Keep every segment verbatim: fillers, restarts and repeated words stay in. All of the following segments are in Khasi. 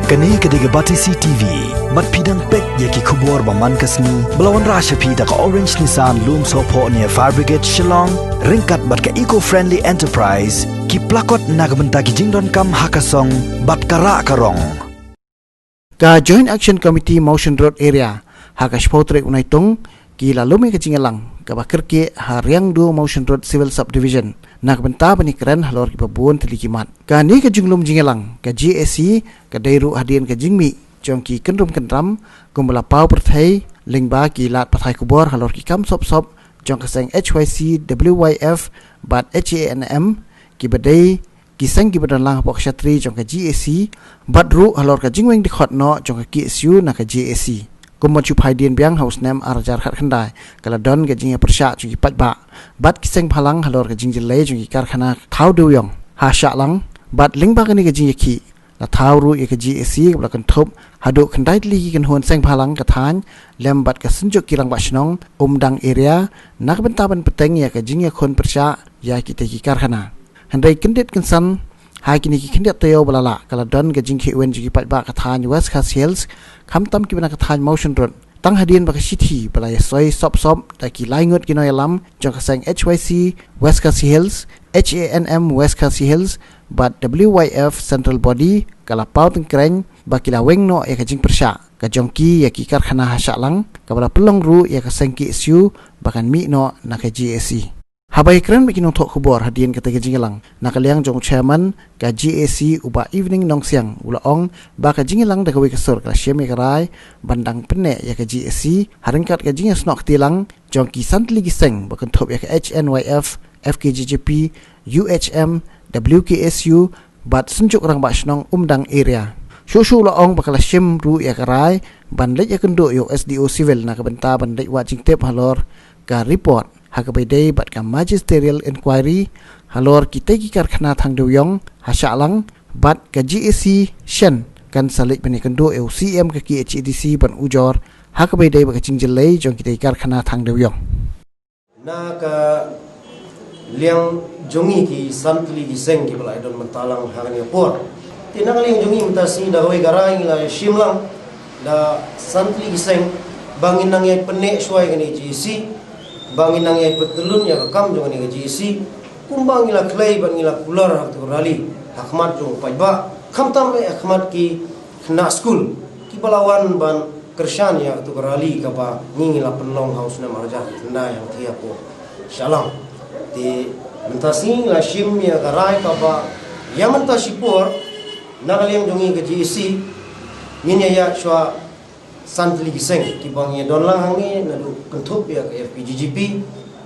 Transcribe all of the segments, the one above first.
Kane ka dei ka Batesi T V. Bad phi dang peit ïa ki khubor ba man ka sngi ba la wanrah sha phi da ka Orange Nissan Lumsohphoh near Fire Brigade Shillong, ryngkat bad ka Eco Friendly Enterprise, ki plakot na ka bynta ki jingdonkam ha ka song bad ka rah ka rong. Ka Joint Action Committee Mawshynrut Area ha ka shiphew tarik u Naitung ki la lum ïa ka jingïalang kaba kyrkieh ha Riangdo Mawshynrut Civil Subdivision na ka bynta ban ïakren halor kiba bun tylli ki mat. Kane ka jinglum jingïalang ka J A C ka dei ruh hadien ka jingmih jong ki kynrum kyndram kumba la paw pyrthei lyngba ki lad pathai khubor halor ki kam sop sop jong ka seng H Y C, W Y F bad H A N M, kiba dei ki seng kiba don lang hapoh ka shatri jong ka G A C, bad ruh halor ka jingweng dkhot noh jong ka K S U na ka G A C. Kum ban shu phai dien biang ha u snem ar hajar khatkhyndai ka la don ka jingïapyrshah jong ki paidbah bad ki seng bhalang halor ka jingjyllei jong ki karkhana thaw dewiong ha Shahlang, bad lyngba kane ka jingïakhih la thaw ruh ïa ka G A C kaba la kynthup haduh khyndai tylli ki kynhun seng bhalang ka thaiñ lem bad ka Synjuk ki Rangbah Shnong Umdang Area na ka bynta ban bteng ïa ka jingïakhun pyrshah ïa kitei ki karkhana. Hynrei kyndit kynsan ha kine ki khyndiat taïew ba la lah ka la don ka jingkhih win jong ki paidbah ka thaiñ West Khasi Hills, khamtam kiba na ka thaiñ Mawshynrut, tang hadien ba ka shithi ba la ïasoi sop sop da ki lai ngut ki nongïalam jong ka seng H Y C West Khasi Hills, H A N M West Khasi Hills bad W Y F Central Body ka la paw tyngkreiñ ba ki la weng noh ïa ka jingpyrshah ka jong ki ïa ki karkhana ha Shahlang, kaba la pynlong ruh ïa ka seng K S U ba kan mih noh na ka G A C. Haba ïakren bad ki nongthoh khubor hadien katei ka jingïalang na ka liang jong u chairman ka G A C, u Bah Evening Nongsiang, u la ong ba ka jingïalang da kawei ka sur ka la shim ïa ka rai ban dang pynneh ïa ka G A C ha ryngkat ka jingïasnoh kti lang jong ki san tylli ki seng ba kynthup ïa ka H N Y F, F K J J P, U H M, W K S U bad Synjuk Rangbah Shnong Umdang Area. Shuh shuh u la ong ba ka la shim ruh ïa ka rai ban leit ïakynduh ïa u S D O Civil na ka bynta ban leit wad jingtip halor ka report ha kaba ïadei bad ka magisterial inquiry halor kitei ki karkhana thang dewiong ha Shahlang, bad ka G A C shen kan sa leit ban ïakynduh ïa u C E M ka K H A D C ban ujor ha kaba ïadei bad ka jingjyllei jong kitei ki karkhana thang dewiong. Na ka liang jong ngi ki san tylli ki seng kiba la ïadon bynta lang ha kane ka por. Te na ka liang jong ngi mynta sngi da kawei ka rai ngi la shim lang da san tylli ki seng ba ngin nang ïai pynneh shuwa ïa kane ka G A C, ba ngin nang ïai pyntylun ïa ka kam jong kane ka G A C, kumba ngi la khlei bad ngi la kular ha katu ka rally ha khmat jong u paidbah, khamtam eh ha khmat ki khynnah skul kiba la wan ban kyrshan ïa katu ka rally kaba ngi ngi la pynlong ha u snem ar hajar khyndai hangtei hapoh Shahlang. Te mynta sngi ngi la shim ïa ka rai kaba ïa mynta shipor na ka liang jong ngi ka G A C ngin ïa ïaid shuwa san tylli ki seng kiba ngi ïa don lang hangne, naduh kynthup ïa ka F K J J P,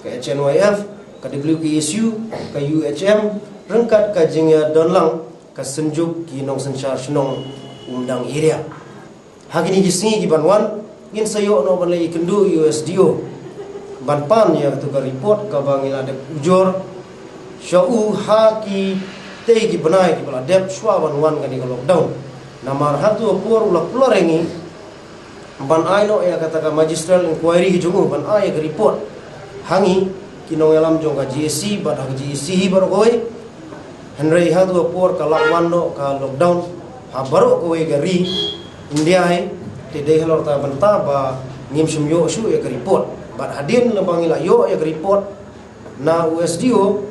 ka H N Y F, ka W K S U, ka U H M, ryngkat ka jingïadon lang ka Synjuk ki Nongsynshar Shnong Umdang Area. Ha kine ki sngi ki ban wan ngin sa ïoh noh ban leit ïakynduh ïa u S D O ban pan ïa katu ka report kaba ngi la dep ujor sha u ha kitei ki bnai kiba la dep shuwa ban wan kane ka lockdown. Namar ha katu ka por u la kular ïa ngi ban ai noh ïa kata ka magisterial inquiry ka jong u, ban ai ïa ka report ha ngi ki nongïalam jong ka G A C bad ha ka G A C hi baroh kawei. Hynrei ha katu ka por ka la wan noh ka lockdown ha baroh kawei ka ri India hi. Te dei halor kata ka bynta ba ngim shym ïoh shuh ïa ka report. Bad hadien lada ngi la ïoh ïa ka report na u S D O,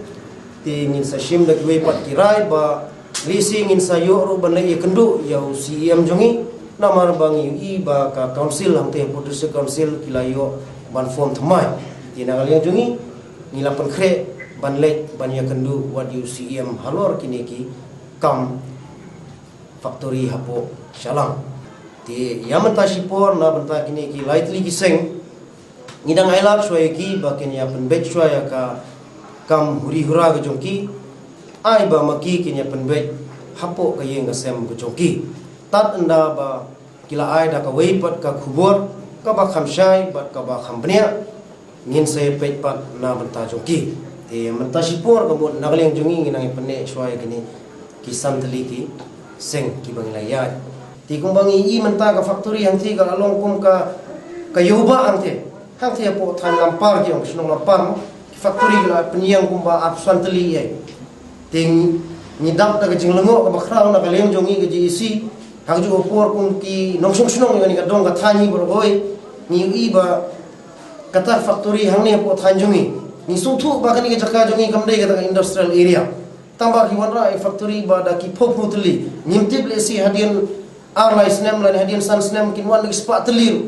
te ngin sa shim da kiwei pat ki rai ba lehse ngin sa ïoh ruh ban leit ïakynduh ïa u C E M jong ngi, namar ba ngi ïohi ba ka council hangtei, Phuket District Council, ki la ïoh ban form thymmai. Te na ka liang jong ngi ngi la pynkhreh ban leit ban ïakynduh wat ïa u C E M halor kine ki kam factory hapoh Shillong. Te ïa mynta shipor na bynta kine ki lai tylli ki seng ngi dang ailad shuwa ïa ki ba kin ïa pynbeit shuwa ïa ka kam huri hura ka jong ki, ai ba ma ki kin ïa pynbeit hapoh ka ïing ka sem ka jong ki. Tad ynda ba ki la ai da kawei pat ka khubor kaba kham shai bad kaba kham bniah, ngin sa ïa peit pat na bynta jong ki. Te mynta shipor ka mut na ka liang jong ngi ngi nang ïa pynneh shuwa ïa kine ki san tylli ki seng kiba ngi la ïaid. Te kumba ngi i mynta ka factory hangtei ka la long kum ka, ka ïewbah hangtei. Hangtei hapoh thaiñ Lampar ki ong, shnong Lampar, ki factory ki la pynïeng kumba arphew san tylli ïa. Te ngi, ngi dap da ka jinglyngngoh kaba khraw na ka liang jong ngi ka G A C, Ha kajuh ka por kum ki nongshong shnong ïa kane ka dong ka thaiñ hi baroh kawei, ngi ïohi ba kata factory hangne hapoh thaiñ jong ngi, ngi sngewthuh ba kane ka jaka jong ngi kam dei kata ka industrial area. Tang ba ki wanrah ïa factory ba da ki phew phew tylli, ngim tip lehse hadien ar lai snem lane hadien san snem kin wan da ki spah tylli ruh.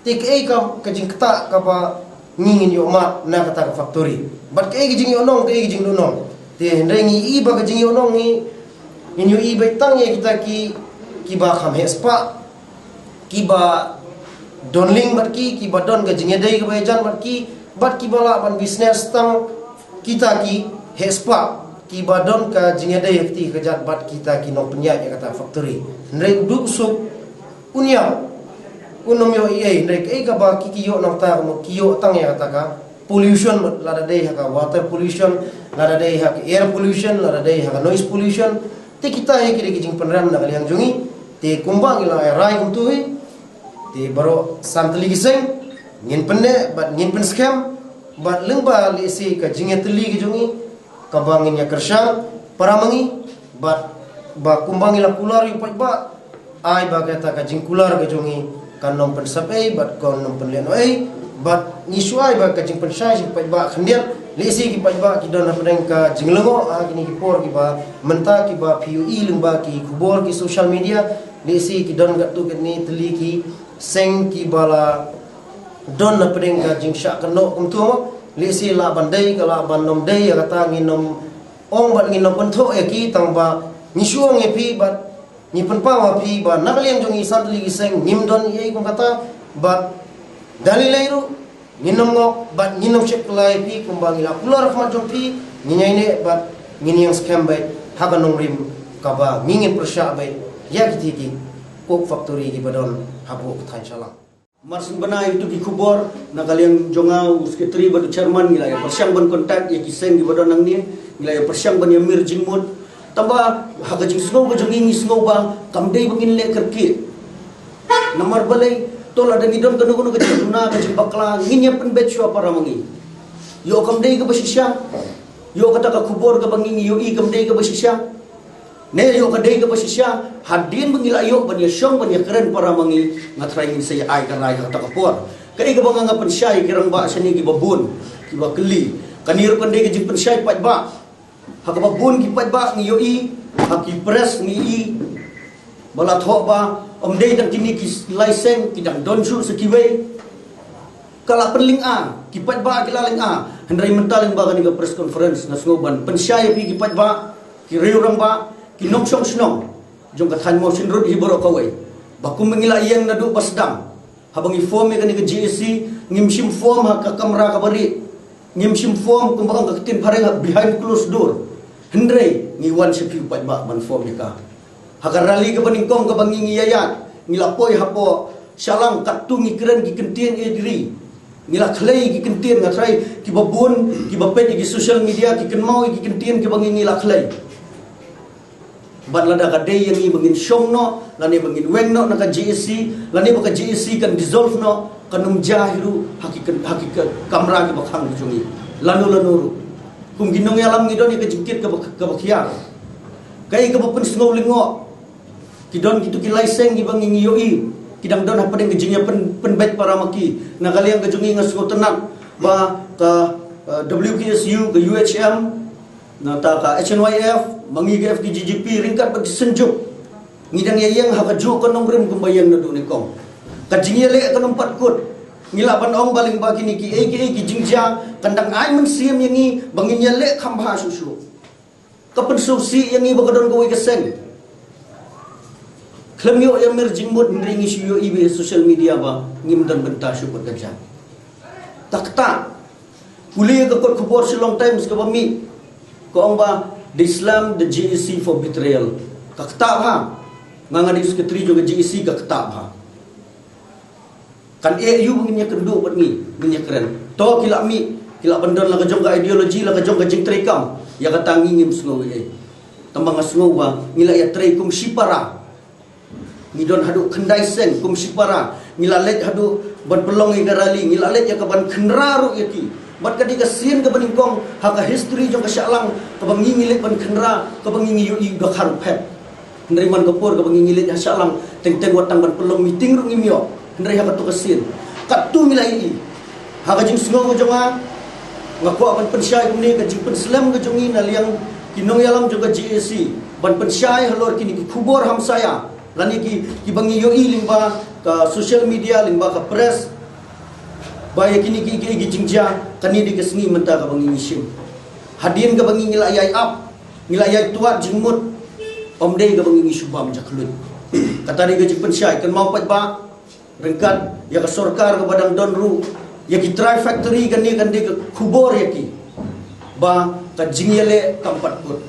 Te kaei ka, ka jingktah kaba ngi ngin ïoh mad na kata ka factory? Bad kaei ka jingïohnong, kaei ka jingduhnong? Te hynrei ngi i ba ka jingïohnong ngi, ngin ïohi beit tang ïa kita ki, kiba kham heh spah, kiba don link bad ki, kiba don ka jingïadei kaba ïajan bad ki, bad kiba lah ban business tang kita ki heh spah, kiba don ka jingïadei ha kti ka jat bad kita ki nongpynïaid ïa kata factory. Hynrei u duk u suk un ïap, un ym ïoh ei ei, hynrei kaei kaba ki, ki ïoh nangta, ki ïoh tang ïa kata ka pollution, lada dei ha ka water pollution, lada dei ha ka air pollution, lada dei ha ka noise pollution. Te kita hi ki dei ki jingpynrem na ka liang jong ngi. Te kumba ngi la rai kumtu hi, te baroh san tylli ki seng ngin pynneh bad ngin pynskhem, bad lyngba lehse ka jingïatylli ka jong ngi kaba ngin ïa kyrshan para ma ngi, bad ba kumba ngi la kular ïa u paidbah, ai ba kata ka jingkular ka jong ngi kan ym pynsep ei bad kan ym pynlehnoh ei. Bad ngi shu ai ba ka jingpynshai sha ki paidbah khyndiat, lehse ki paidbah ki don hapdeng ka jinglyngngoh ha kine ki por kiba mynta kiba phi ïohi lyngba ki khubor ki social media, lehse ki don katto katne tylli ki seng kiba la don hapdeng ka jingshah kynnoh kumtu mo. Lehse lah ban dei ka lah ban ym dei ïa kata ngin ym ong bad ngin ym pynthoh ïa ki, tang ba ngi shu ong ïa phi bad ngi pynpaw ha phi ba na ka liang jong ngi san tylli ki seng ngim don ei ei kum kata, bad da lei lei ruh ngin ym ngop bad ngin ym sheptieng ïa phi. Kumba ngi la kular ha khmat jong phi, ngin ïaineh bad ngin ïeng skhem beit ha ka nongrim kaba ngi ngin pyrshah beit ïa kiti ki coke factory kiba don hapoh ka thaiñ Shillong. Mar syn bnai ïa kito ki khubor, na ka liang jong nga u secretary bad u chairman ngi la ïa pyrshang ban contact ïa ki seng kiba don nangne, ngi la ïa pyrshang ban ïa mir jingmut. Tang ba ha ka jingsngew ka jong ngi, ngi sngew ba kam dei ba ngin leh kyrkieh. Namar balei? To lada ngi don kano kano ka jingduna, ka jingbakla, ngin ïa pynbeit shuwa para ma ngi. Ïoh kam dei kaba shisha. Ïoh kata ka khubor kaba ngi ngi ïohi kam dei kaba shisha. Ne ïoh ka dei kaba shisha, hadien ba ngi la ïoh ban ïa shong ban ïa kren para ma ngi, nga trai ngin sa ïa ai ka rai ha kata ka por. Kaei kaba nga nga pynshai ki rangbah shane kiba bun, kiba kylli. Kane ruh kan dei ka jingpynshai paidbah. Ha kaba bun ki paidbah ngi ïohi, ha ki press ngi i ba la thoh ba ym dei tang kine ki lai seng, ki dang don shuh sa kiwei. Ka la pynlynga, ki paidbah ki la lynga. Hynrei mynta lyngba kane ka press conference nga sngew ban pynshai ïa phi ki paidbah, ki riew rangbah, ki nongshong shnong jong ka thaiñ Mawshynrut hi baroh kawei, ba kumba ngi la ïeng naduh ba sdang, haba ngi form ïa kane ka J A C, ngim shym form ha ka kamra kaba rieh. Ngim shym form kumba ong ka ktien phareng ha behind closed door. Hynrei ngi wan sha phi u paidbah ban form ïa ka. Ha ka rally kaba nyngkong kaba ngi ngi ïa ïaid, ngi la poi hapoh Shillong, katto ngi kren ki kyntien ïa ki ri. Ngi la khlei ki kyntien, nga trai kiba bun kiba peit ïa ki social media ki kynmaw ïa ki kyntien kiba ngi ngi la khlei. Bad lada ka dei ïa ngi ba ngin shong noh lane ba ngin weng noh na ka J A C, lane ba ka J A C kan dissolve noh, kan ym jia hi ruh ha ki, ha ki kamra kiba khang ki jong ngi. Lano lano ruh, kum ki nongïalam ngi don ïa ka jingkit kaba, kaba khia. Kaei kaba pynsngew lyngngoh? Ki don kito ki lai seng kiba ngi ngi ïohi ki dang don hapdeng ka jingïa pyn, pynbeit para ma ki. Na ka liang ka jong ngi nga sngewtynnat ba ka, eh, W K S U, ka U H M, nangta ka H N Y F, ma ngi ka F K J G P, ryngkat bad ki Synjuk, ngi dang ïa ïeng ha kajuh ka nongrim kumba ïeng naduh nyngkong. Ka jingïaleh kan ym pat kut. Ngi lah ban ong ba lyngba kine kiei kiei ki jingjia kan dang ai mynsiem ïa ngi ba ngin ïaleh kham bha shuh shuh. Ka pynsngewsih ïa ngi ba ka don kawei ka seng. Khlem ïoh ïa mir jingmut, hynrei ngi shu ïohi ba ha social media ba ngim don bynta shuh bad ka jia. Ka ktah. Pule ïa ka kot khubor Shillong Times kaba mih, ka ong ba they slam the J A C for betrayal. Ka ktah bha. Nga nga dei secretary jong ka J A C, ka ktah bha. Kan eh aïu ba ngin ïa kynduh bad ngi, ngin ïa kren? To ki la mih, ki la ban don la ka jong ka ideology, la ka jong ka jingtreikam. Ïa kata ngi ngim sngew ei ei. Tang ba nga sngew ba ngi la ïatrei kum shipara. Ngi don haduh khyndai seng kum shipara. Ngi la leit haduh ban pynlong ïa ka rally, ngi la leit ïa ka ban khynra ruh ïa ki. Bad ka dei ka sien kaba nyngkong ha ka history jong ka Shillong kaba ngi ngi leit ban khynra, kaba ngi ngi ïohi u da kharu phet. Hynrei man ka por kaba ngi ngi leit ha Shillong, teng teng wat tang ban pynlong meeting ruh ngim ïoh. Hynrei ha kato ka sien, katto ngi la ïohi. Ha ka jingsngew ka jong nga, nga kwah ban pynshai kumne ka jingpynslem ka jong ngi na liang ki nongïalam jong ka J A C, ban pynshai halor kine ki khubor hamsaia lane ki, kiba ngi ïohi lyngba ka social media, lyngba ka press, ba ïa kine ki, ki, ki jingjia. Kane dei ka sngi mynta kaba ngi ngi shim. Hadien kaba ngi ngi la ïai ap, ngi la ïai tuat jingmut, ym dei kaba ngi ngi shu bam jakhlud. Kata dei ka jingpynshai. Kynmaw pat ba ryngkat ïa ka sorkar kaba dang don ruh, ïa ki trai factory kane kan dei ka khubor ïa ki ba ka jingïaleh kam pat kut.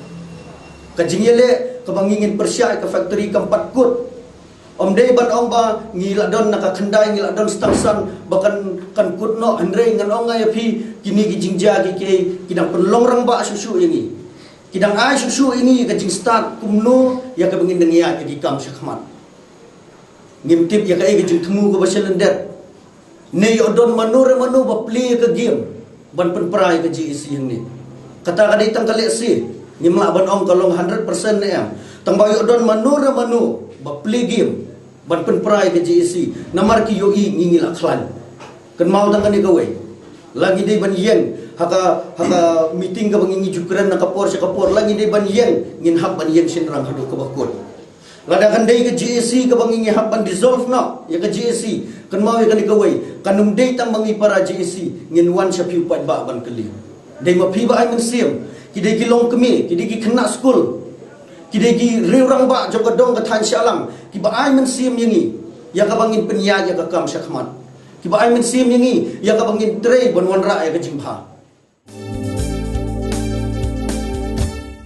Ka jingïaleh kaba ngi ngin pyrshah ïa ka factory kam pat kut. Ym dei ban ong ba ngi la don na ka khyndai, ngi la don stang san ba kan, kan kut noh. Hynrei ngan ong nga ïa phi, kine ki jingjia ki, ki, ki dang pynlong rangbah shuh shuh ïa ngi. Ki dang ai shuh shuh ïa ngi ka jingstad kumno ïa kaba ngin dang ïaid ïa ki kam shakhmat. Ngim tip ïa kaei ka jingthmu kaba shalyndet. Ne ïoh don mano re mano ba plie ka game ban pynpra ïa ka J A C hangne. Kata ka dei tang ka lehse. Ngim lah ban ong ka long hundred percent ne em. Tang ba ïoh don mano re mano ba plie game ban pynpra ïa ka J A C. Namar ki ïohi ngi ngi la khlaiñ. Kynmaw tang kane kawei. La ngi dei ban ïeng ha ka, ha ka meeting kaba ngi ngi ju kren na ka por sha ka por. La ngi dei ban ïeng, ngin hap ban ïeng shynrang haduh kaba kut. Lada kan dei ka J A C kaba ngi ngi hap ban dissolve noh ïa ka J A C, kynmaw ïa kane kawei, kan ym dei tang ma ngi para J A C, ngin wan sha phi u paidbah ban kylli. Dei ma phi ba ai mynsiem. Ki dei ki longkmie, ki dei ki khynnah skul, ki dei ki riew rangbah jong ka dong ka thaiñ Shillong kiba ai mynsiem ïa ngi, ïa kaba ngin pynïaid ïa ka kam shakhmat. Kiba ai mynsiem ïa ngi ïa kaba ngin trei ban wanrah ïa ka jingbha.